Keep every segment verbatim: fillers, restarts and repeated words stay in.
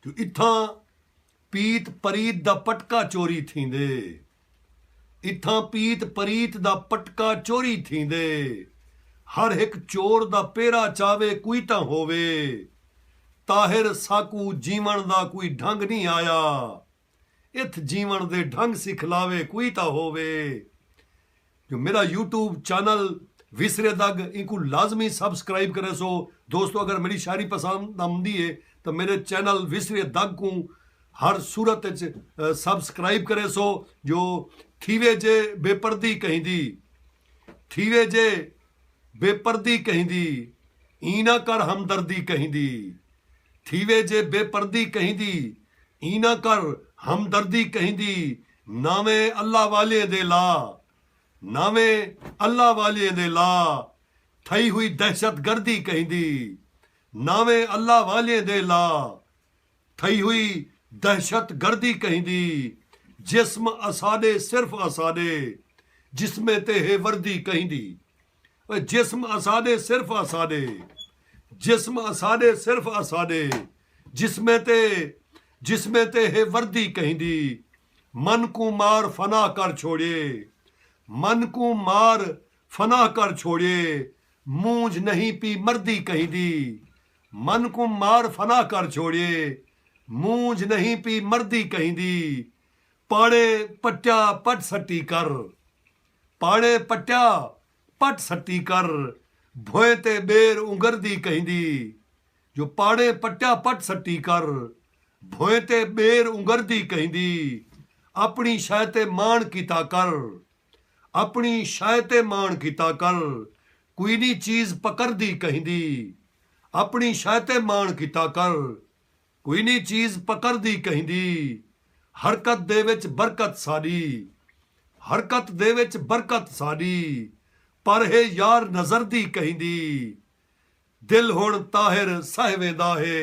جو اتھاں پیت پریت دا پٹکا چوری تھیندے۔ اتھاں پیت پریت دا پٹکا چوری تھیندے۔ ہر ہک چور دا پیرا چاوے کوئی تاں ہووے۔ طاہر ساکوں جیوݨ دا کوئی ڈھنگ نی آیا۔ اتھ جیوݨ دے ڈھنگ سکھلاوے کوئی تاں ہووے۔ جو میرا یوٹیوب چینل وسرے دگ اینکوں لازمی سبسکرائب کریسو۔ دوستو، اگر میری شاعری پسند آمدی ہے تو میرے چینل وسرے دگ کوں ہر صورت اچ سبسکرائب کریسو۔ جو تھیوے جے بے پردی کہیں دی، تھیوے جے بے پردی کہیں دی، اینا کر ہمدردی کہیں دی۔ تھیوے جے بے پردی کہیں دی، اینا کر ہمدردی کہیں دی۔ ناویں اللہ والیں دے لا، ناویں اللہ والیں دے لا تھئی ہوئی دہشت گردی کہیں دی۔ ناویں اللہ والیں دے لا تھئی ہوئی دہشت گردی کہیں دی۔ جسم اساݙے صرف اساݙے، جسمیں تے ہے وردی کہیں دی۔ اے جسم اساݙے صرف اساݙے، جسم اساݙے صرف اساݙے، جسمیں تے، جسمیں تے ہے وردی کہیں دی۔ من کوں مار فنا کر چھوڑیے، من کوں مار فنا کر چھوڑیے، مونجھ نہیں پی مردی کہیں دی۔ من کوں مار فنا کر چھوڑیے، مونجھ نہیں پی مردی کہیں دی۔ پاڑے پٹیا پٹ سٹی کر، پاڑے پٹیا پٹ سٹی کر، بھوئیں تے ٻیر انگردی کہیں دی۔ جو پاڑے پٹیا پٹ سٹی کر، بھوئیں تے ٻیر انگردی کہیں دی۔ اپݨی شئے تے ماݨ کیتا کر، اپݨی شئے تے ماݨ کیتا کر، کوئی نی چیز پکردی کہیں دی۔ اپݨی شئے تے ماݨ کیتا کر، کوئی نی چیز پکردی کہیں دی۔ حرکت دے وچ برکت ساݙی، حرکت دے وچ برکت ساݙی، پر ہے یار نظردی کہیں دی۔ دل ہݨ طاہر سہہ ویندا ہے،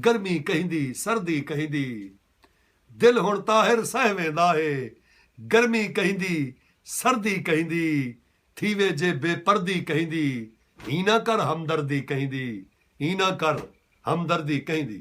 گرمی کہیں دی، سردی کہیں دی۔ دل ہݨ طاہر سہہ ویندا ہے، گرمی کہیں دی، سردی کہیں دی۔ تھیوے جے بے پردی کہیں دی، اینا کر ہمدردی کہیں دی، اینا کر ہمدردی کہیں دی۔